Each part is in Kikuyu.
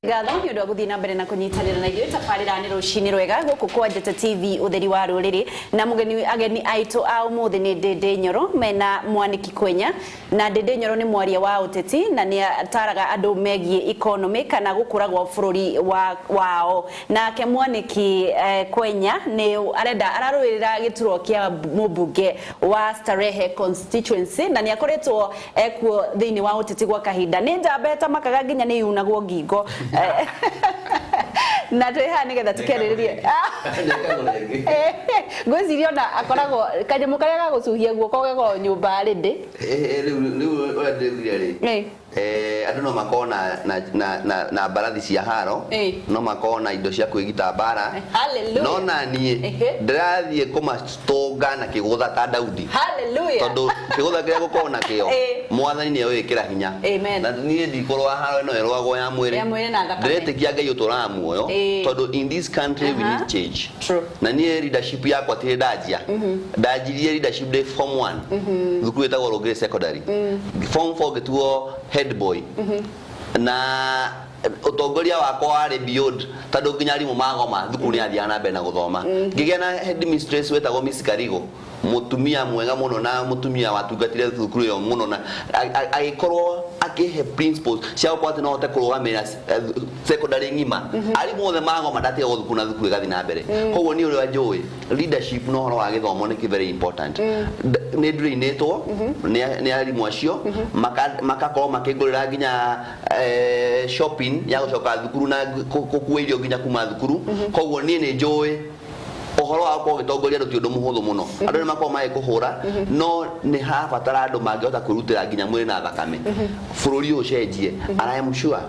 Ngatho nĩ ũndũ wa gũthiĩ na mbere na kũnyitanĩra na ithuĩ. Tabarĩra nĩ Rũcinĩ Rwega gũkũ kwa Njata TV, ũtheri wa rũrĩrĩ, na mũgeni ageni aitũ a ũmũthĩ nĩ Ndĩndĩ Nyoro mena Mwanĩki Kwenya. Na Ndĩndĩ Nyoro nĩ mwaria wa ũteti na nĩ ataraga andũ megiĩ economy kana gũkũra gwa bũrũri wa wao. Nake Mwanĩki Kwenya nĩ arenda ararũĩrĩra gĩturwa kĩa mũmbunge wa Starehe constituency na nĩ akoretwo ekuo thĩinĩ wa ũteti gwa kahinda. Nĩ njamba ĩtamakaga nginya nĩ yunagwo ngingo. Na twĩ haha nĩgetha tũkĩarĩrĩrie. Ngwĩciria ona akoragwo kanyamũ karĩa ga gũcuhia guoko gakoragwo nyũmba rĩndĩ. Rĩu ũrĩa ndĩrugire rĩ, andũ no makorwo na mbarathi cia haro, no makorwo na indo cia kwĩgita mbara. Hallelujah. No na niĩ ndĩrathiĩ kũmatũnga na kĩgũtha ta Daudi. Hallelujah. Tondũ kĩgũtha kĩrĩa gũkorwo nakĩo, Mwathani nĩ egwĩkĩra hinya. Amen. Na niĩ ndikũrũa haro ĩno ĩrũagwo ya mwĩrĩ. Ya mwĩrĩ na thakame. Ndĩretĩkia Ngai ũtũraga muoyo, tondũ in this country we need change. True. Na niĩ leadership yakwa tirĩ ndanjia. Ndanjirie leadership ndĩ form 1 thukuru ĩtagwo Rũngĩrĩ Secondary. Form 4 ngĩtuo head boy. Na ũtongoria wakwa warĩ beyond, tondũ nginya arimũ magoma thukuru nĩ athiaga na mbere na gũthoma. Ngĩgĩa na headmistress wetagwo Miss Karigo, mũtumia mwega mũno na mũtumia watungatire thukuru ĩyo mũno, na agĩkorwo akĩhe principles cia gũkorwo atĩ no hote kũrũgamĩrĩra secondary ng'ima. Arimũ othe magoma, ndatigagwo thukuru na thukuru ĩgathiĩ na mbere. Koguo niĩ ũrĩa njũĩ leadership na ũhoro wa gĩthomo nĩ very important. Nĩ ndurainĩtwo nĩ arimũ acio, makakorwo makĩngũrĩra nginya shopping ya gũcoka thukuru na gũkua irio nginya kuma thukuru. Koguo niĩ nĩ njũĩ ũhoro wa gũkorwo ũgĩtongoria andũ ti ũndũ mũhũthũ mũno. Andũ nĩ makoragwo magĩkũhũra, no nĩ harabatara andũ mangĩhota kwĩrutĩra nginya mwĩrĩ na thakame bũrũri ũyũ ũcenjie. And I am sure,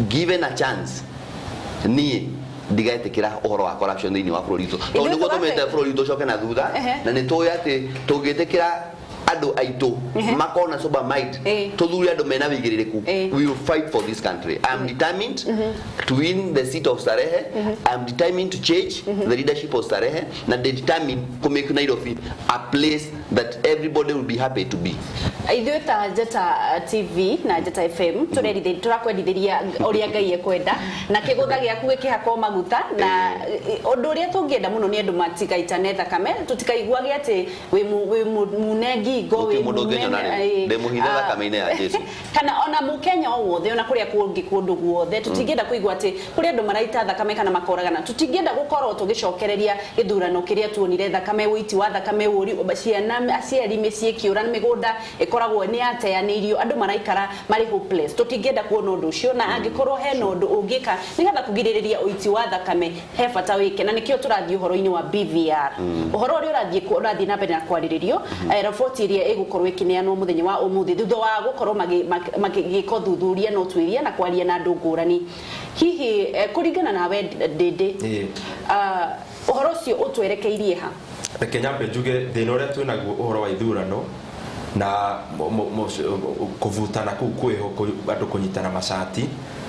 given a chance, niĩ ndigetĩkĩra ũhoro wa corruption thĩinĩ wa bũrũri witũ, tondũ Ithuĩ nĩguo tũmĩte bũrũri witũ ũcoke na thutha. Na nĩ tũĩ atĩ tũngĩtĩkĩra andũ aitũ makorwo na sober mind, tũthure andũ mena wĩigĩrĩrĩku, we will fight for this country. I am determined to win the seat of Starehe. I am determined to change the leadership of Starehe na ndĩ determined to make Nairobi a place that everybody will be happy to be. Ithuĩ ta Njata TV na Njata FM tũrakwendithĩria ũrĩa Ngai ekwenda na kĩgũtha gĩaku gĩkĩhakwo maguta. Na ũndũ ũrĩa tũngĩenda mũno nĩ andũ matigaitane thakame, tũtikaiguage atĩ wĩ mune ngingo. Gũtirĩ wĩ mũndũ ũngĩnyona rĩu. mune Ndĩ mũhithe thakame-inĩ ya Jesu. Kana ona mũkenya o wothe, ona kũrĩa kũngĩ kũndũ guothe, tũtingĩenda kũigua atĩ kũrĩ andũ maraita thakame kana makoragana. Tũtingĩenda gũkorwo tũgĩcokereria gĩthurano kĩrĩa tuonire thakame, ũiti wa thakame, ũri ciana, aciari mĩciĩ ĩkĩũra, mĩgũnda ĩkoragwo nĩ yateanĩirio, andũ maraikara marĩ hopeless. Tũtingĩenda kuona ũndũ ũcio, na angĩkorwo hena ũndũ ũngĩka nĩgetha kũgirĩrĩria ũiti wa thakame, he bata wĩke. Na nĩkĩo tũrathiĩ ũhoro-inĩ wa BVR, ũhoro ũrĩa ũrathiĩ na mbere na kwarĩrĩrio, roboti ĩrĩa ĩgũkorwo ĩkĩneanwo mũthenya wa ũmũthĩ thutha wa gũkorwo magĩka ũthuthuria na ũtuĩria na kwaria na andũ ngũrani. Hihi kũringana nawe, Ndĩndĩ, ũhoro ũcio ũtwerekeirie ha? Reke nyambe njuge thĩna ũrĩa twĩ naguo ũhoro wa ithurano na kũbutana kũu kwĩho, andũ kũnyitana macati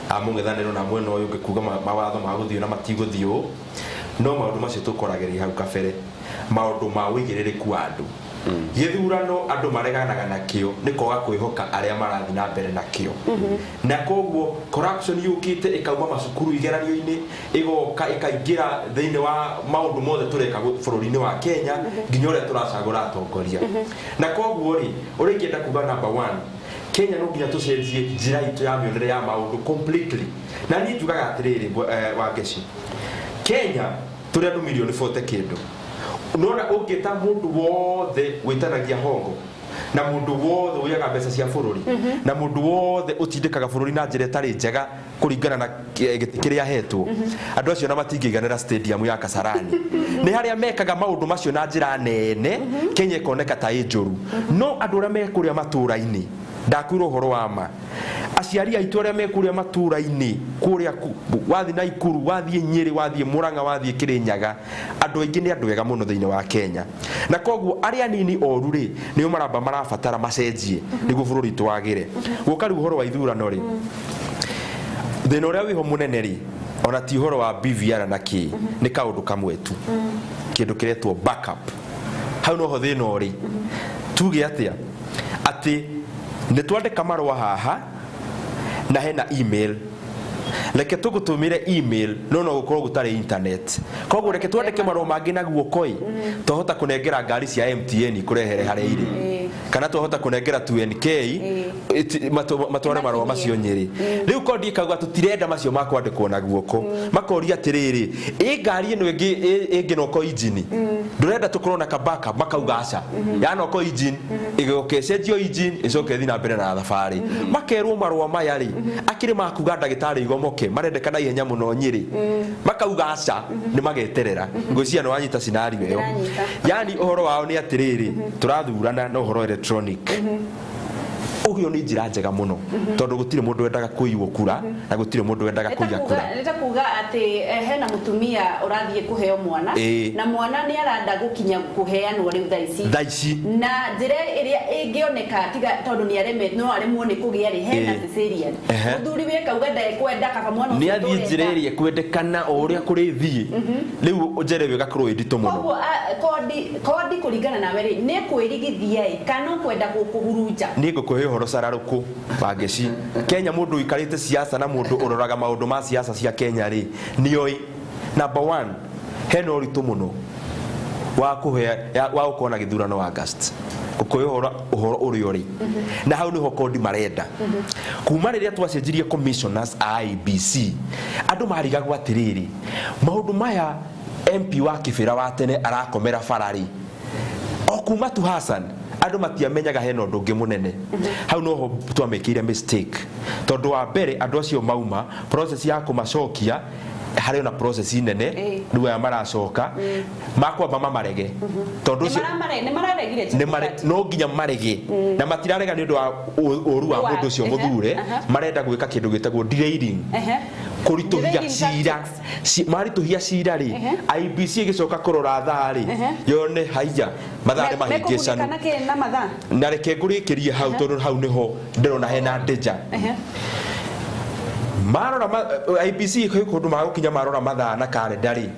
a mũng'ethanĩro na mwena ũyũ ũngĩ kuga mawatho ma gũthiĩ na matigũthiĩ ũũ, no maũndũ macio tũkoragĩrĩria hau kabere, maũndũ ma ũigĩrĩrĩku wa andũ. Gĩthurano andũ mareganaga nakĩo nĩ kwaga kwĩhoka arĩa marathiĩ na mbere nakĩo, na koguo corruption yũkĩte ĩkauma macukuru igeranio-inĩ, ĩgoka ĩkaingĩra thĩinĩ wa maũndũ mothe tũreka bũrũri-inĩ wa Kenya, nginya ũrĩa tũracagũra atongoria. Na koguo rĩ, ũrĩa ingĩenda kuga, number one, Kenya no nginya tũcenjie njĩra itũ ya mĩonere ya maũndũ completely. Na niĩ njugaga atĩrĩrĩ, Wangeci, Kenya tũrĩ andũ mirioni 40 kĩndũ. Nona ũngĩta mũndũ wothe wĩtanagia hongo na mũndũ wothe ũiyaga mbeca cia bũrũri na mũndũ wothe ũtindĩkaga bũrũri na njĩra ĩtarĩ njega kũringana na gĩtĩ kĩrĩa ahetwo, andũ acio na matingĩiganĩra stadium ya Kasarani. Nĩ harĩa mekaga maũndũ macio na njĩra nene, Kenya ĩkoneka ta ĩ njũru. No andũ arĩa me kũrĩa matũũra-inĩ, ndakwĩra ũhoro wa ma, aciari aitũ arĩa me kũrĩa matũũra-inĩ kũrĩa wathiĩ Naikuru, wathiĩ Nyĩrĩ, wathiĩ Mũrang'a, wathiĩ Kĩrĩnyaga, andũ aingĩ nĩ andũ ega mũno thĩinĩ wa Kenya. Na koguo arĩa anini oru rĩ, nĩo maramba marabatara macenjie nĩguo bũrũri witũ wagĩre. Gũka rĩu ũhoro wa ithurano rĩ, thĩna ũrĩa wĩho mũnene rĩ, ona ti ũhoro wa BVR na kĩ, nĩ kaũndũ kamwe tu, kĩndũ kĩretwo backup. Hau noho thĩna ũrĩ. Tuge atĩa? Atĩ nĩ twandĩka marũa haha na hena email. Reke tũgũtũmĩre email, no no gũkorwo gũtarĩ internet, koguo reke twandĩke marũa mangĩ na guoko ĩ, twahota kũnengera ngari cia MTN kũrehere harĩa irĩ, kana twahota kũnengera 2NK matware marũa macio Nyĩrĩ. Rĩu kondi ĩkauga tũtirenda macio ma kwandĩkwo na guoko. Makoria atĩrĩrĩ, ĩ ngari ĩno ĩngĩ ĩngĩnoko injini, ndũrenda tũkorwo na kabaka? Makauga aca, yanoko engine ĩgoka ĩcenjio engine, ĩcoke ĩthiĩ na mbere na thabarĩ. Makerwo marũa maya rĩ akĩrĩ makuga ndagĩtarĩ igomoke marendekana ihenya mũno Nyĩrĩ. Makauga aca, nĩ mageterera. Ngwĩciria nĩ wanyita scenario ĩyo. Ndĩranyita. Yani ũhoro wao nĩ atĩrĩrĩ, tũrathurana na ũhoro electronic. Ũguo nĩ njĩra njega mũno, tondũ gũtirĩ mũndũ wendaga kũiywo kura na gũtirĩ mũndũ wendaga kũiya kura. Nĩ ta kuga atĩ hena mũtumia ũrathiĩ kũheo mwana, na mwana nĩ aranda gũkinya kũheanwo rĩu thaa ici. Thaa ici. Na njĩra ĩrĩa ĩngĩoneka tiga tondũ nĩ areme, no aremwo nĩ kũgĩa rĩ, hena cesarean. Mũthuri we akauga ndekwenda, kaba mwana Nĩ ũcio athiĩ njĩra tũrenda. ĩrĩa ĩkwendekana o ũrĩa kũrĩthiĩ. Rĩu njĩra ĩyo ĩgakorwo ĩ nditũ mũno. Koguo kondi kũringana nawe rĩ, nĩ kwĩrigithia ĩ kana ũkwenda kũhurunja? Niĩ ngũkũhe ũhoro cararũkũ Wangeci. Kenya, mũndũ ũikarĩte siasa na mũndũ ũroraga maũndũ ma siasa cia Kenya rĩ, nĩoĩ number one hena ũritũ mũno wa kũhe wa gũkorwo na gĩthurano August. Ngũkũhe ũhoro ũrĩa ũrĩ na hau nĩho kondi marenda. Kuma rĩrĩa twacenjirie commissioners a IEBC, andũ marigagwo atĩrĩrĩ, maũndũ maya MP wa Kibera wa tene arakomera bara rĩ, o kuma tu Hassan andũ matiamenyaga hena ũndũ ũngĩ mũnene. Hau noho twamĩkĩire mistake, tondũ wa mbere andũ acio mauma, process ya kũmacokia harĩ ona process nene. Rĩu aya maracoka makwamba mamarege, tondũ ũcio Nĩ mararegire. Nĩ no nginya marege, na matirarega nĩ ũndũ wa ũru wa mũndũ ũcio mũthure. Marenda gwĩka kĩndũ gĩtagwo derailing, kũritũhia Derailing cira. Tactics. Maritũhia cira rĩ, IEBC ĩgĩcoka kũrora thaa rĩ, yone haiya, mathaa nĩ mahĩngĩcanu. Mekũgunĩka na kĩ na mathaa? Na reke ngũrĩkĩrie hau, tondũ hau nĩho ndĩrona hena danger. Marora IEBC kwĩ kũndũ magũkinya, marora mathaa na karenda rĩ,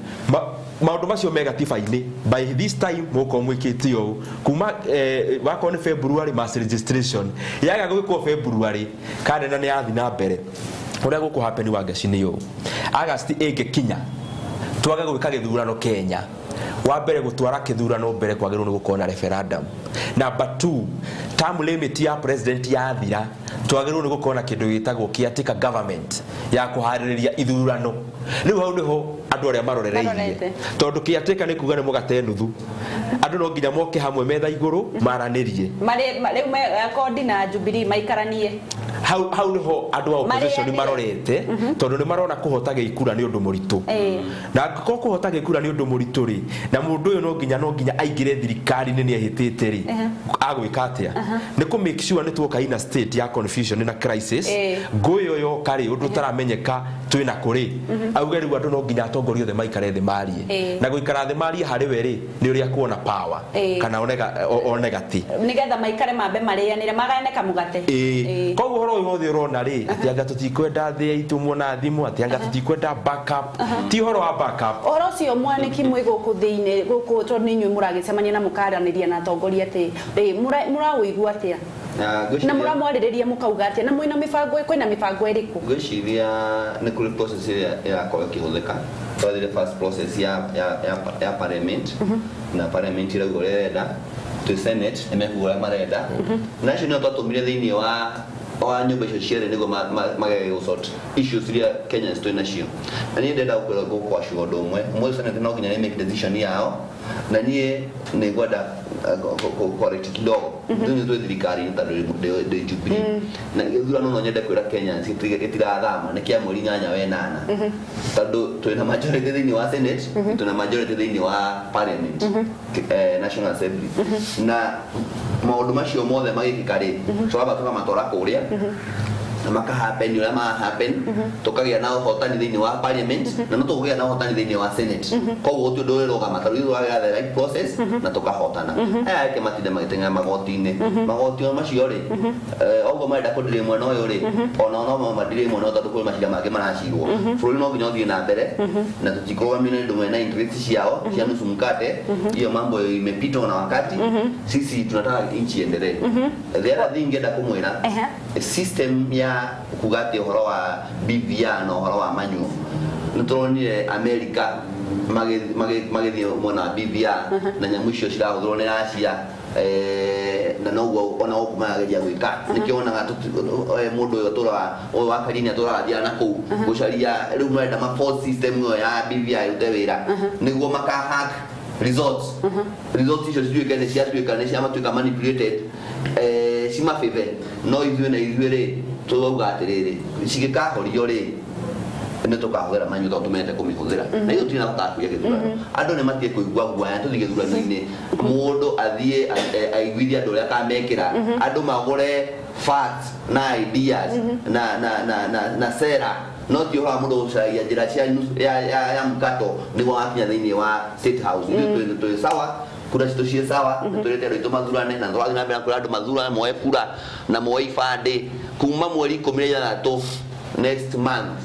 maũndũ macio me gatiba-inĩ, by this time mũgũkorwo mwĩkĩte ũũ kuma wakorwo nĩ February, mass registration yaga gwĩkwo February, karenda nĩ yathi na mbere. Ũrĩa gũkũ happen, Wangeci, nĩ ũũ: August ĩngĩkinya twage gwĩka gĩthurano Kenya, wa mbere, gũtwara kĩthurano mbere kwagĩrĩirwo nĩ gũkorwo na referendum. Number two, term limit ya president yathira, twagĩrĩirwo nĩ gũkorwo na kĩndũ gĩtagwo caretaker government ya kũharĩrĩria ithurano. Rĩu hau nĩho andũ arĩa marorereirie. Marorete. Tondũ caretaker nĩ kuga nĩ mũgate nuthu, andũ no nginya moke hamwe metha igũrũ maranĩrie. Rĩu Kondi na Jubilee maikaranie. Hau niho andũ a opposition Marĩanĩre. Marorete, tondũ nĩ marona kũhota gĩikura nĩ ũndũ mũritũ. Na angĩkorwo kũhota gĩkura nĩ ũndũ mũritũ rĩ, na mũndũ ũyũ no nginya aingĩre thirikari-inĩ, nĩ ehĩtĩte rĩ, agwĩka atĩa? Nĩ kũ make sure nĩ tuoka in a state ya confusion na crisis. Ngũĩ ĩyo yoka rĩ, ũndũ ũtaramenyeka twĩna kũrĩ auge rĩu andũ no nginya atongoria othe maikare thĩ marie. Na gũikara thĩ marie harĩ we rĩ, nĩ ũrĩa kuona power kana one gati. Nigetha maikare mambe marĩanĩre, magayane kamũgate. Ĩĩ, koguo ũhoro ũyũ wothe ũrona rĩ, atĩ anga tũtikwenda thĩ itũ muona thimũ, atĩ anga tũtikwenda backup, ti ũhoro wa backup. Ũhoro ũcio mwanĩki mwĩ gũkũ thĩinĩ gũkũ, tondũ nĩ inyuĩ mũragĩcemania na mũkaranĩria na atongoria, atĩ rĩ mũraũigua atĩa? Na na mũramwarĩrĩria mũkauga atĩa, na mwĩna mĩbango, kwĩna mĩbango ĩrĩkũ? Ngwĩciria nĩ kũrĩ process ĩrĩa ĩrakorwo ĩkĩhũthĩka. Twathire first process ya parliament, na parliament ĩrauga ũrĩa ĩrenda, twĩ Senate nĩ mekuga ũrĩa marenda, na acio nĩo twatũmire thĩinĩ wa nyũmba icio cierĩ nĩguo magege gũ sort issues iria Kenyans twĩ nacio. Na niĩ ndĩrenda gũkwĩra, gũkwaciwa ũndũ ũmwe: ũmũthĩ Senate no nginya nĩ make decision yao, na niĩ nĩ ngwenda correct kidogo. Ithuĩ twĩ thirikari-inĩ tondũ ndĩ Jubilee, na gĩthurano no nyende kwĩra Kenyans gĩtirathama, nĩ kĩa mweri 8 wenana, tondũ twĩna majority thĩinĩ wa Senate, twĩna majority thĩinĩ wa parliament, National Assembly, na maũndũ macio mothe magĩkĩka rĩ, tũramba tũkamatwara kũrĩa na maka happen ũrĩa ma happen, tũkagĩa na ũhotani thĩinĩ wa parliament, na no tũkũgĩa na ũhotani thĩinĩ wa Senate. Koguo gũtirĩ ũndũ ũrĩrũgama tondũ ithuĩ twagera the right process na tũkahotana. Aya eke matinde magĩteng'era magoti-inĩ, magoti o macio rĩ, oguo marenda kũndirĩ mwena ũyũ rĩ, ona no madirĩ mwena ũyũ, tondũ kwĩ macira mangĩ maracirwo. Bũrũri no nginya ũthiĩ na mbere, na tũtikũrũgamio nĩ andũ mena interest ciao cia nusu mkate. Hiyo mambo imepitwa na wakati. Sisi tunataka nchi iendelee. The other thing ngenda kumwĩra, system ya Kuga atĩ ũhoro wa BVR na ũhoro wa manual, nĩ tũronire America magĩthiĩ mwena wa BVR na nyamũ icio cirahũthĩrwo nĩ Russia, na noguo ona gũkũ marageria gwĩka. Nĩkĩo wonaga mũndũ ũyũ atũraga, ũyũ wa Karini atũraga athiaga na kũu gũcaria. Rĩu marenda ma force system ĩyo ya BVR ĩrute wĩra nĩguo maka hack results icio cituĩke nĩ ciatuĩka nĩ ciamatuĩka manipulated, cimabĩbe. No ithuĩ na ithuĩ rĩ, tũrauga atĩrĩrĩ, cigĩkahorio rĩ, nĩ tũkahũthĩra manual tondũ tũmenyete kũmĩhũthĩra, na ithuĩ tũtirĩ na bata wa kũiya gĩthurano. Andũ nĩ matige kũigua guoya. Tũthiĩ gĩthurano-inĩ, mũndũ athiĩ aiguithie andũ ũrĩa akamekĩra, andũ magũre facts na ideas na sera, no ti ũhoro wa mũndũ gũcaragia njĩra cia ya mkato nĩguo wakinya thĩinĩ wa State House. Ithuĩ twĩ sawa, kura citũ ciĩ sawa. Nĩ twĩrĩte andũ aitũ mathurane, na tũrathiĩ na mbere na kwĩra andũ mathurane, moe kura na moe ibandĩ. Kuma mweri 16 next month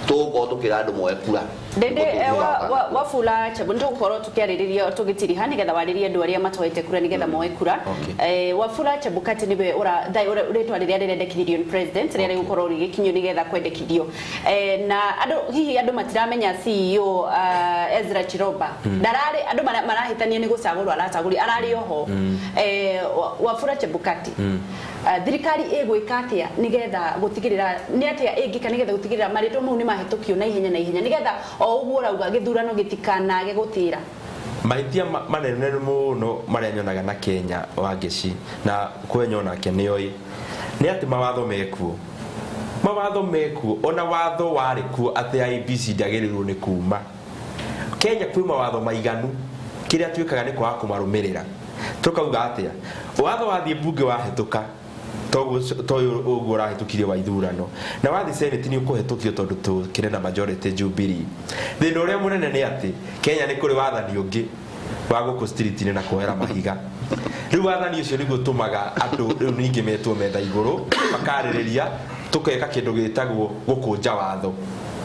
tũgũkorwo tũkĩra andũ moe kura. Ndende. Nĩguo tũthiĩ Wafula Chebukati, nĩtũgũkorwo tũkĩarĩrĩria tũgĩtiriha nĩgetha warĩrie andũ arĩa matoete kura nĩgetha moe kura. Wafula Chebukati nĩwe rĩtwa rĩrĩa rĩrendekithirio nĩ president rĩrĩa rĩgũkorwo rĩgĩkinyio nĩgetha kwendekithio. Na andũ hihi andũ matiramenya CEO Ezra Chiroba ndararĩ, andũ marahĩtania nĩ gũcagũrwo aracagũri, ararĩ oho. Wafula Chebukati, thirikari ĩgwĩka atĩa nĩgetha gũtigĩrĩra, nĩ atĩa ĩngĩka nĩgetha gũtigĩrĩra marĩtwa mau nĩ mahĩtũkio na ihenya na ihenya, nĩgetha o ũguo ũrauga gĩthurano gĩtikanage gũtĩra? Mahĩtia manene mũno marĩa nyonaga na Kenya, Wangeci na kwenya onake nĩoĩ, nĩ atĩ mawatho mekuo, mawatho mekuo, ona watho warĩ kuo atĩ IEBC ndĩagĩrĩirwo nĩ kuma Kenya. Kwĩ mawatho maiganu, kĩrĩa twĩkaga nĩ kwaga kũmarũmĩrĩra. Tũkauga atĩa? Watho wathiĩ mbunge wahĩtũka, toguo toyũ ũguo ũrahĩtũkirie wa ithurano, na wathiĩ Senate nĩ ũkũhĩtũkio tondũ tũkĩrĩ na majority Jubilee. Thĩna ũrĩa mũnene nĩ atĩ Kenya nĩ kũrĩ wathani ũngĩ wa gũkũ street-inĩ na kuoera mahiga. Rĩu wathani ũcio nĩguo ũtũmaga andũ rĩu ningĩ metwo metha igũrũ makarĩrĩria, tũkeka kĩndũ gĩtagwo gũkũnja watho.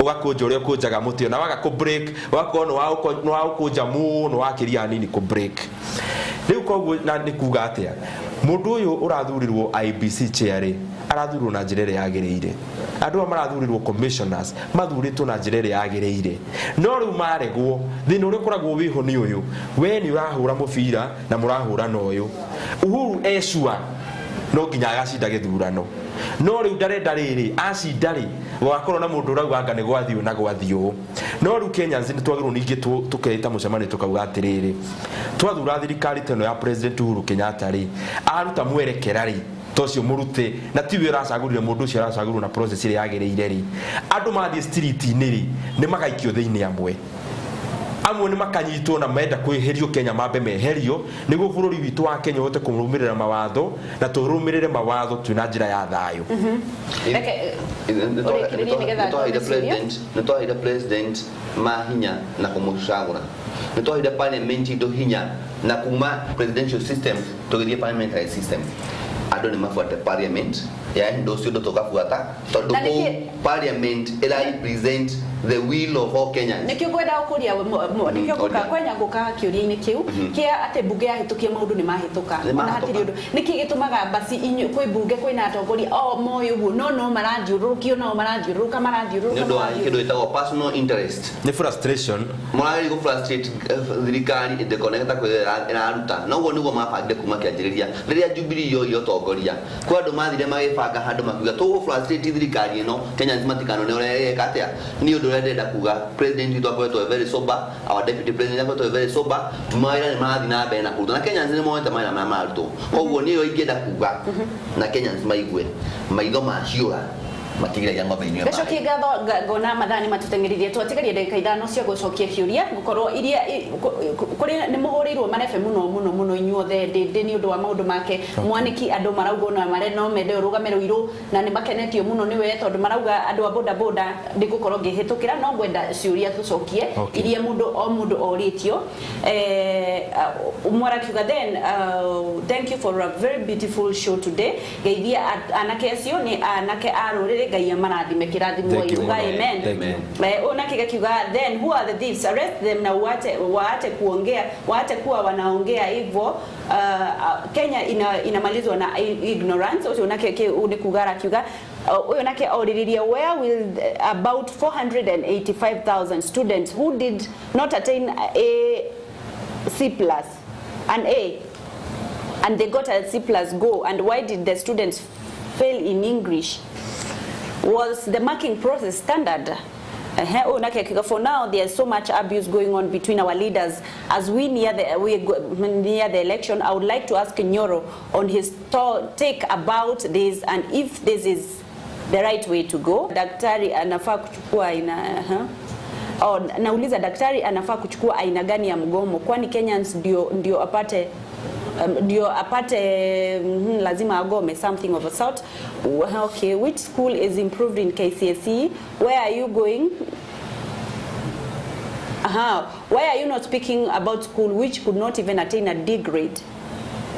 Ũgakũnja ũrĩa ũkũnjaga mũtĩ, ona waga kũ break ũgakorwo nĩ waũkũnja mũno wakĩria hanini kũ break. Rĩu koguo na nĩ kuga atĩa, mũndũ ũyũ ũrathurirwo IEBC chair rĩ, arathurirwo na njĩra ĩrĩa yagĩrĩire? Andũ aya marathurirwo commissioners mathurĩtwo na njĩra ĩrĩa yagĩrĩire, no rĩu maregwo. Thĩna ũrĩa ũkoragwo wĩho nĩ ũyũ: we nĩ ũrahũra mũbira na mũrahũra na ũyũ Uhuru ecua no nginya agacinda gĩthurano, no rĩu ndarenda rĩrĩ acinda rĩ, gũgakorwo na mũndũ ũrauga anga nĩ gwathiĩ ũũ na gwathiĩ ũũ. No rĩu Kenyans nĩ twagĩrĩirwo ningĩ tũkeĩta mũcemanio, tũkauga atĩrĩrĩ, twathura thirikari ta ĩno ya President Uhuru Kenyatta rĩ, aruta mwerekera rĩ, ta ũcio mũrute na tiwe ũracagũrire mũndũ ũcio, aracagũrirwo na process ĩrĩa yagĩrĩire rĩ, andũ mathiĩ street-inĩ rĩ, nĩ magaikio thĩinĩ, amwe amwe nĩ makanyitwo, na menda kwĩherio Kenya mambe meherio nĩguo bũrũri witũ wa Kenya ũhote kũrũmĩrĩra mawatho, na tũrũmĩrĩre mawatho twĩ na njĩra ya thayũ. Reke ũrĩkĩrĩrie nĩgetha Nĩ twaheire ngone ciũria. president, nĩ twaheire president mahinya na kũmũcagũra, nĩ twaheire parliament itũ hinya, na kuma presidential system tũgĩthiĩ parliamentary system. Andũ nĩ mabuate parliament ya ihinda ũcio ũndũ tũkabuata, tondũ Na kũu parliament ĩra represent the will of all Kenyans. Nĩkĩo ngwenda gũkũria, nĩkĩo ngũka Oria. kwenya ngũka kĩũria-inĩ kĩu kĩa atĩ mbunge yahĩtũkia maũndũ nĩ mahĩtũka. Nĩ Ona mahĩtũka. hatirĩ ũndũ. Nĩkĩ gĩtũmaga basi inyuĩ kwĩ mbunge kwĩna atongoria o moĩ ũguo, no marathiũrũrũkio, nao marathiũrũrũka Nĩ marathiũrũrũka ũndũ wa marathiũrũrũka. kĩndũ gĩtagwo personal interest. Nĩ frustration. Mũrageria gũ frustrate thirikari ndĩkoneke ta kwĩ ĩraruta, na ũguo nĩguo mabangire kuma kĩanjĩrĩria rĩrĩa Jubilee yoire ũtongoria. Kwĩ andũ mathire magĩbanga handũ makiuga tũgũ frustrate thirikari ĩno, Kenyans matikanone ũrĩa ĩreka atĩa. Niĩ ũndũ ũrĩa ndĩrenda kuga, president witũ akoretwo e very sober, our deputy president akoretwo e very sober. Mawĩra nĩ marathiĩ na mbere na kũrutwo, na Kenyans nĩ monete mawĩra marĩa mararutwo. Koguo niĩ ũrĩa ingĩenda kuga na Kenyans maigue, maitho ma ciũra matigiragia ng'ombe inyue maĩ. Ngacokia ngatho, ngona mathaa nĩ matũteng'eririe, twatigaria ndagĩka 5 cia gũcokia ciũria. Ngũkorwo iria kũrĩ nĩ mũhũrĩirwo marebe mũno mũno mũno inyuothe ndĩ nĩ ũndũ wa maũndũ make. Mwaniki, andũ marauga ona mare no mende ũrũgame Rũirũ, na nĩ makenetio mũno nĩwe tondũ marauga andũ a boda boda. Ndĩgũkorwo ngĩhĩtũkĩra, no ngwenda ciũria tũcokie iria mũndũ o mũndũ orĩtio. Ũmwe arakiuga, "Then thank you for a very beautiful show today. Geithia anake acio, nĩ anake a rũrĩrĩ. Ngai amarathime." Kĩrathimo. Thank you Uga mũno. amen. Thank you. Ũyũ nake gakiuga, "Then who are the thieves? Arrest them na waache kuongea, waache kuwa wanaongea hivyo. Kenya inamalizwa na ignorance." Ũcio nake nĩ kuga arakiuga. Ũyũ nake orĩrĩria, where will about 485,000 students who did not attain a C plus, an A, and they got a C plus go, and why did the students fail in English? Was the marking process standard? Oh, nake akiuga, for now there's so much abuse going on between our leaders as we near the election. I would like to ask Nyoro on his take about this and if this is the right way to go. Daktari anafaa kuchukua aina Oh, nauliza daktari anafaa kuchukua aina gani ya mgomo, kwani Kenyans ndio apate lazima agome, something of a sort. Okay, which school is improved in KCSE? Where are you going? Aha. Why are you not speaking about school which could not even attain a D grade?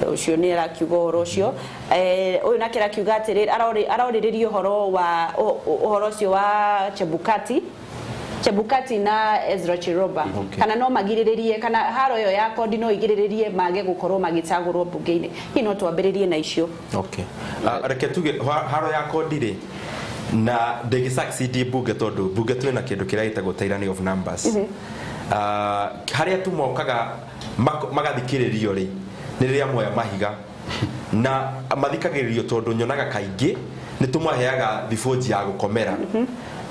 Ũcio nĩ arakiuga ũhoro ũcio. Ũyũ nake arakiuga atĩrĩrĩ, arorĩrĩria ũhoro wa ũhoro ũcio wa Chebukati na Ezra Chiroba, kana no magirĩrĩrie, kana haro ĩyo ya kodi no igirĩrĩrie mage gũkorwo magĩcagũrwo mbunge-inĩ. Hihi no twambĩrĩrie na icio? Okay. Reke tuge haro ya kodi rĩ, na ndĩngĩ succeed mbunge, tondũ mbunge twĩna kĩndũ kĩrĩa gĩtagwo tyranny of numbers. Harĩa tu mokaga magathikĩrĩrio rĩ, nĩ rĩrĩa moya mahiga na mathikagĩrĩrio, tondũ nyonaga kaingĩ nĩ tũmaheaga thibũnji ya gũkomera.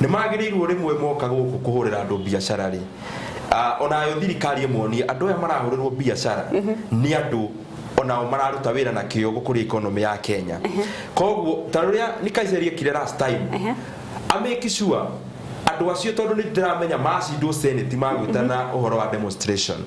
Nĩ magĩrĩirwo rĩmwe moka gũkũ kũhũrĩra andũ biacara rĩ, onayo thirikari ĩmonie andũ aya marahũrĩrwo biacara nĩ andũ onao mararuta wĩra na kĩo gũkũria economy ya Kenya. Koguo ta rũrĩa nĩ Kaiseri ekire last time, amake sure andũ acio, tondũ nĩ ndĩramenya macindwo senate magwĩtana ũhoro wa demonstration,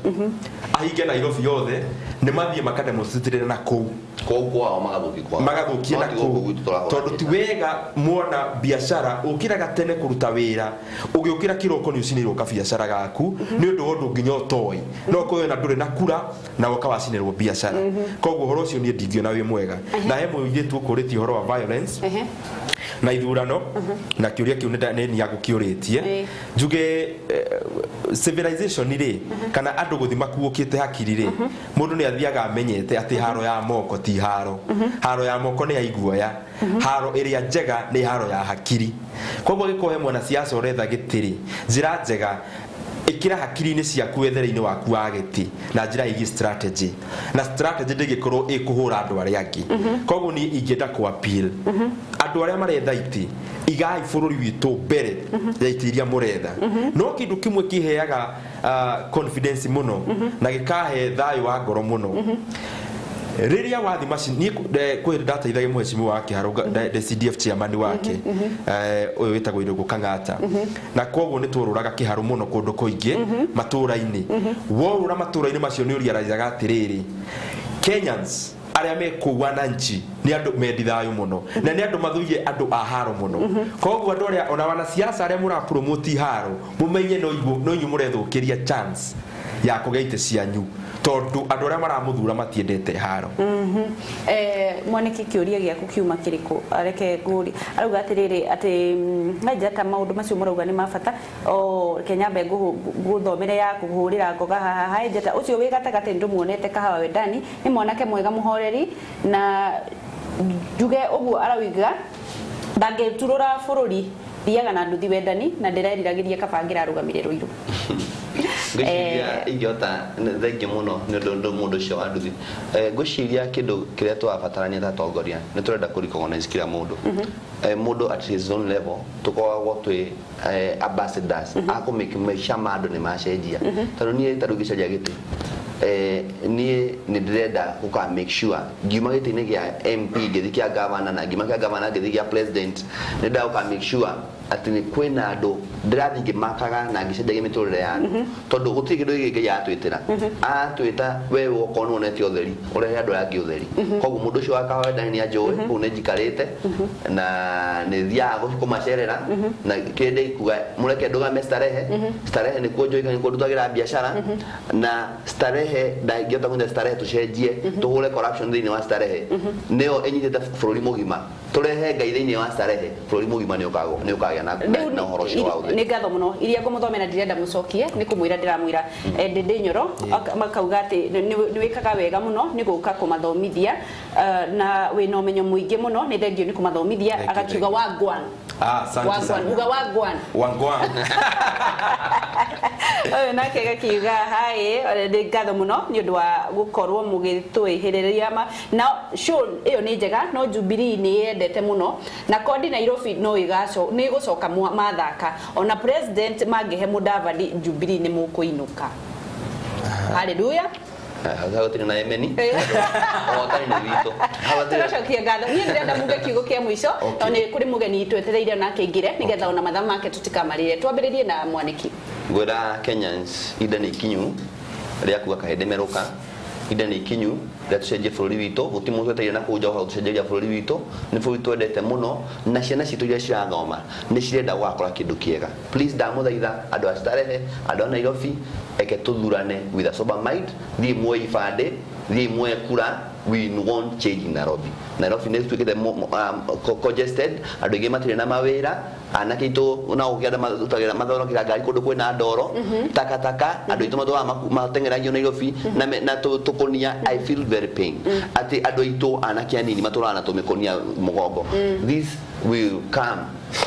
ahinge Nairobi yothe, nĩ mathiĩ makademonstrate na kũu. Kũu kwao magathũkie kwao. Magathũkie No na ti gũkũ kũu, gwitũ tũrahũra tondũ ti biacara. Wega muona biacara ũkĩraga tene kũruta wĩra, ũgĩũkĩra kĩroko nĩ ũcinĩrwo kabiacara gaku nĩ ũndũ wa ũndũ nginya ũtoĩ, no ũkorwo na ndũrĩ na kura na woka wacinĩrwo biacara. Koguo ũhoro ũcio niĩ ndingĩona wĩ mwega. Na he mũirĩtu ũkũrĩtie ũhoro wa violence na ithurano, na kĩũria kĩu nĩ niĩ agũkĩũrĩtie. Njuge civilization rĩ, kana andũ gũthi makuũkĩte hakiri rĩ, mũndũ nĩ athiaga amenyete atĩ haro ya moko ti haro. Haro ya moko nĩ ya iguoya, haro ĩrĩa njega nĩ haro ya hakiri. Koguo angĩkorwo he mwanasiasa ũretha gĩtĩ rĩ, njĩra njega, ĩkĩra hakiri-inĩ ciaku wethere-inĩ waku wa gĩtĩ na njĩra ĩgiĩ strategy, na strategy ndĩngĩkorwo ĩkũhũra andũ arĩa angĩ. Koguo niĩ ingĩenda kũ appeal andũ arĩa maretha itĩ, igai bũrũri witũ mbere ya itĩ iria mũretha. No kĩndũ kĩmwe kĩheaga confidence mũno na gĩkahe thayũ wa ngoro mũno rĩrĩa wathi macini, niĩ kwĩ hĩndĩ ndateithagia mũhecimiwa wa Kĩharũ, ndĩ CDF chairman wake, ũyũ wĩtagwo Irũngũ Kang'ata, na koguo nĩ tũrũraga Kĩharũ mũno kũndũ kũingĩ matũũra-inĩ. Worũra matũũra-inĩ macio nĩ ũriarajaga atĩrĩrĩ, Kenyans arĩa me kũu, wananchi nĩ andũ mendi thayũ mũno na nĩ andũ mathũire andũ a haro mũno. Koguo andũ arĩa ona wanasiasa arĩa mũrapromoti haro, mũmenye no inyuĩ mũrethũkĩria chance ya kũgĩa itĩ cianyu, tondũ andũ arĩa maramũthura matiendete haro. Mwaniki, kĩũria gĩaku kiuma kĩrĩkũ? Reke ngũrie. Arauga atĩrĩrĩ, atĩ njata maũndũ macio mũrauga nĩ ma bata o Kenya, mbe ngũthomere ya kũhũrĩra ngoga haha. Hai njata, ũcio wĩ gatagatĩ ndũmuonete Kahawa Wendani nĩ mwanake mwega mũhoreri, na njuge ũguo arauga ndangĩturũra bũrũri, thiaga na nduthi Wendani, na ndĩreriragĩria kaba ngĩrarũgamire Rũirũ. Ngwĩciria ingĩhota, thengiũ mũno nĩ ũndũ mũndũ ũcio wa nduthi. Ngwĩciria kĩndũ kĩrĩa tũrabatarania ta atongoria, nĩ tũrenda kũ recognize kila mũndũ. Mũndũ at his own level, tũkoragwo twĩ ambassadors a kũ make maica ma andũ nĩ macenjia, tondũ niĩ ta rĩu ngĩcaria gĩtĩ, niĩ nĩ ndĩrenda gũka make sure ngiuma gĩtĩ-inĩ gĩa MP ngĩthiĩ kĩa governor, na ngiuma kĩa governor ngĩthiĩ gĩa president, nĩ ndĩrenda gũka make sure atĩ nĩ kwĩna andũ ndĩrathiĩ ngĩmakaga na ngĩcenjagia mĩtũrĩre ya andũ, tondũ gũtirĩ kĩndũ gĩkĩ Ngai atwĩtĩra atwĩta we wokorwo nĩ wonete ũtheri, ũrehe andũ arĩa angĩ ũtheri. Koguo mũndũ ũcio wa Kahawa Wendani nĩ anjũĩ, kũu nĩ njikarĩte na nĩ thiaga kũmacerera, na kĩrĩa ndĩkuga, mũreke ndũgame Starehe. Starehe nĩkuo njũĩkaine, nĩkuo ndutagĩra biacara, na Starehe ndangĩhota kũnyita Starehe, tũcenjie tũhũre corruption thĩinĩ wa Starehe, nĩyo ĩnyitĩte bũrũri mũgima. Tũrehe Ngai thĩinĩ wa Starehe, bũrũri mũgima nĩ ũkagĩa na ũhoro ũcio wa ũtheru. Nĩ ngatho mũno iria ngũmũthomera, ndirenda mũcokie, nĩ kũmwĩra ndĩramwĩra. Ndĩndĩ Nyoro makauga atĩ nĩ wĩkaga wega mũno nĩ gũka kũmathomithia, na wĩna ũmenyo mũingĩ mũno, nĩ thengio nĩ kũmathomithia. Thank you, Agakiuga thank wagwan. Ah, asante Wagwan. sana. Uga wagwan. Wagwan. Ũyũ nake gakiuga hi, nĩ ngatho mũno nĩ ũndũ wa gũkorwo mũgĩtwĩhĩrĩria ma na show ĩyo nĩ njega, no Jubilee nĩ yendete mũno na kodi Nairobi no ĩgaco nĩ ĩgũcoka mathaka ona president mangĩhe Mudavadi Jubilee nĩ mũkũinũka. Hallelujah. Hau gũtirĩ na emeni, ũhotani nĩ witũ. Hau Tũgacokia ngatho. Niĩ ndĩrenda muge kiugo kĩa mũico tondũ nĩ kũrĩ mũgeni twetereire onake aingĩre, nĩgetha ona mathaa make tũtikamarĩre. Twambĩrĩrie na Mwanĩki. Ngwĩra Kenyans, ihinda nĩ ikinyu rĩa kuga kahĩndĩ merũka. Ihinda nĩ ikinyu rĩa tũcenjie bũrũri witũ. Gũtirĩ mũndũ twetereire na kũu nja ũka gũtũcenjeria bũrũri witũ. Nĩ bũrũri twendete mũno, na ciana citũ iria cirathoma nĩ cirenda gũgakora kĩndũ kĩega. Please, ndamũthaitha andũ a Starehe, andũ a Nairobi, eke tũthurane with a sober mind. Thiĩ muoe ibandĩ, thiĩ muoe kura. We want change in Nairobi. Nairobi nĩ ĩtuĩkĩte congested, andũ aingĩ matirĩ na mawĩra, anake aitũ na gũkĩanda marutagĩra mathondekaga ngari kũndũ kwĩna ndoro, takataka, andũ aitũ matũraga mateng'eragio Nairobi na tũkũnia. I feel very pain atĩ andũ aitũ anake anini matũraga na tũmĩkũnia mũgongo. This will come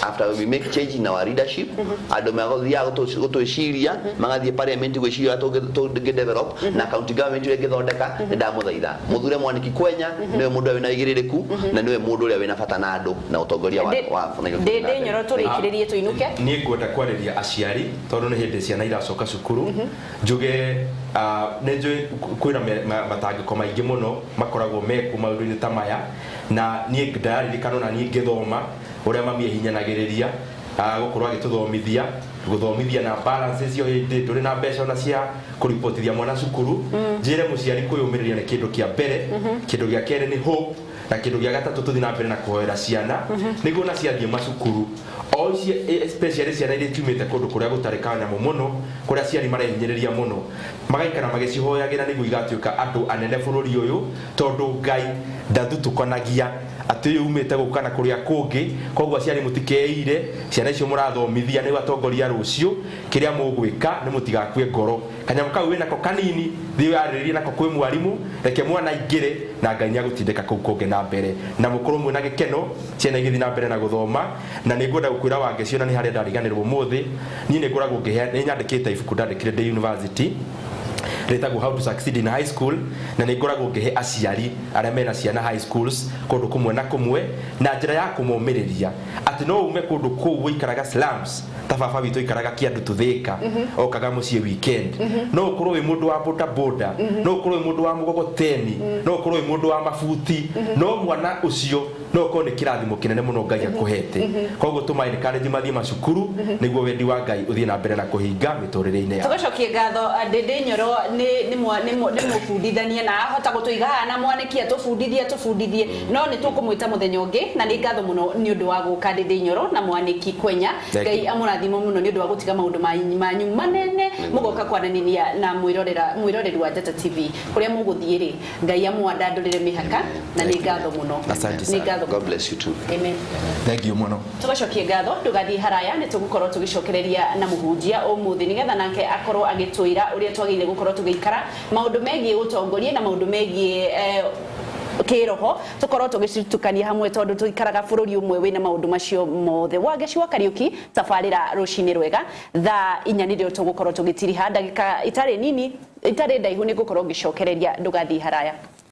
after we make change in our leadership. Andũ mathiaga gũtwĩciria, magathiĩ parliament gwĩciria ũrĩa tũngĩ develop na county government ũrĩa ĩngĩthondeka. Nĩ ndamũthaitha mũthure Mwaniki Kwenya, nĩwe mũndũ ũrĩa wĩna wĩigĩrĩrĩku na nĩwe mũndũ ũrĩa wĩna bata na andũ na ũtongoria wa Nairobi. Ndĩndĩ Nyoro, tũrĩkĩrĩrie tũinũke. Niĩ ngwenda kwarĩria aciari tondũ nĩ hĩndĩ ciana iracoka cukuru. Njuge nĩ njũĩ kwĩna matangĩko maingĩ mũno makoragwo mekuo maũndũ-inĩ ta maya, na niĩ ndararirikana ona niĩ ngĩthoma ũrĩa mami ehinyanagĩrĩria gũkorwo agĩtũthomithia, gũthomithia na balance icio hĩndĩ ndũrĩ na mbeca ona cia kũribotithia mwana cukuru. Njĩre mũciari kwĩyũmĩrĩria nĩ kĩndũ kĩa mbere, kĩndũ gĩa kerĩ nĩ hope, na kĩndũ gĩa gatatũ tũthiĩ na mbere na kũhoera ciana nĩguo na ciathiĩ macukuru o ici, especially ciana iria ciumĩte kũndũ kũrĩa gũtarĩ kanyamũ mũno, kũrĩa aciari marehinyĩrĩria mũno, magaikara magĩcihoyagĩra nĩguo igatuĩka andũ anene bũrũri ũyũ, tondũ Ngai ndathutũkanagia atĩ ũyũ umĩte gũkũ kana kũrĩa kũngĩ. Koguo aciari, mũtikeire ciana icio mũrathomithia nĩguo atongoria rũciũ. Kĩrĩa mũgwĩka nĩ mũtigakue ngoro. Kanyamũ kau wĩnako kanini, thiĩ warĩrĩrie nako kwĩ mwarimũ, reke mwana aingĩre, na Ngai nĩ agũtindĩka kũu kũngĩ na mbere, na mũkorwo mwĩna gĩkeno ciana igĩthiĩ na mbere na gũthoma. Na nĩ ngwenda gũkwĩra Wangeci, ona nĩ harĩa ndariganĩrwo ũmũthĩ, niĩ nĩ ngoragwo ngĩhe, nĩ nyandĩkĩte ibuku ndandĩkire ndĩ university rĩtagwo How to Succeed in High School, na nĩ ngoragwo ngĩhe aciari arĩa mena ciana high schools kũndũ kũmwe na kũmwe na njĩra ya kũmomĩrĩria atĩ no ume kũndũ kũu ũikaraga slums, ta baba witũ aikaraga Kĩandu Tũthĩka, okaga mũciĩ weekend. No ũkorwo wĩ mũndũ wa boda boda, no ũkorwo wĩ mũndũ wa mũgogoteni, no ũkorwo wĩ mũndũ wa mabuti, no mwana ũcio no ũkorwo nĩ kĩrathimo kĩnene mũno Ngai akũhete. Koguo tũma encourage mathiĩ macukuru nĩguo wendi wa Ngai ũthiĩ na mbere na kũhinga mĩtũrĩre-inĩ yao. Tũgacokie ngatho. Ndĩndĩ Nyoro nĩ mũbundithania na ahota gũtũiga haha na Mwanĩki atũbundithie atũbundithie, no nĩ tũkũmwĩta mũthenya ũngĩ. Na nĩ ngatho mũno nĩ ũndũ wa gũka, Ndĩndĩ Nyoro na Mwanĩki Kwenya. Thank Ngai you. amũrathimo mũno nĩ ũndũ wa gũtiga maũndũ manyu manene mũgoka kwananĩria na mwĩroreri wa Njata TV. Kũrĩa mũgũthiĩ rĩ, Ngai amwandandũrĩre mĩhaka, na nĩ ngatho mũno. Asante Nĩ sana. ngatho. God bless you too. Amen. Thank you mũno. Tũgacokie ngatho. Ndũgathiĩ haraya, nĩ tũgũkorwo tũgĩcokereria na mũhunjia ũmũthĩ, nĩgetha nake akorwo agĩtwĩra ũrĩa twagĩrĩire gũkorwo tũgĩikara maũndũ megiĩ ũtongoria na maũndũ megiĩ kĩroho, tũkorwo tũgĩcitukania hamwe, tondũ tũikaraga bũrũri ũmwe wĩna maũndũ macio mothe. Wangeci wa Kariũki, tabarĩra Rũcinĩ Rwega thaa 4 nĩrĩo tũgũkorwo tũgĩtiriha. Ndagĩka itarĩ nini, itarĩ ndaihu, nĩ ngũkorwo ngĩcokereria. Ndũgathiĩ haraya.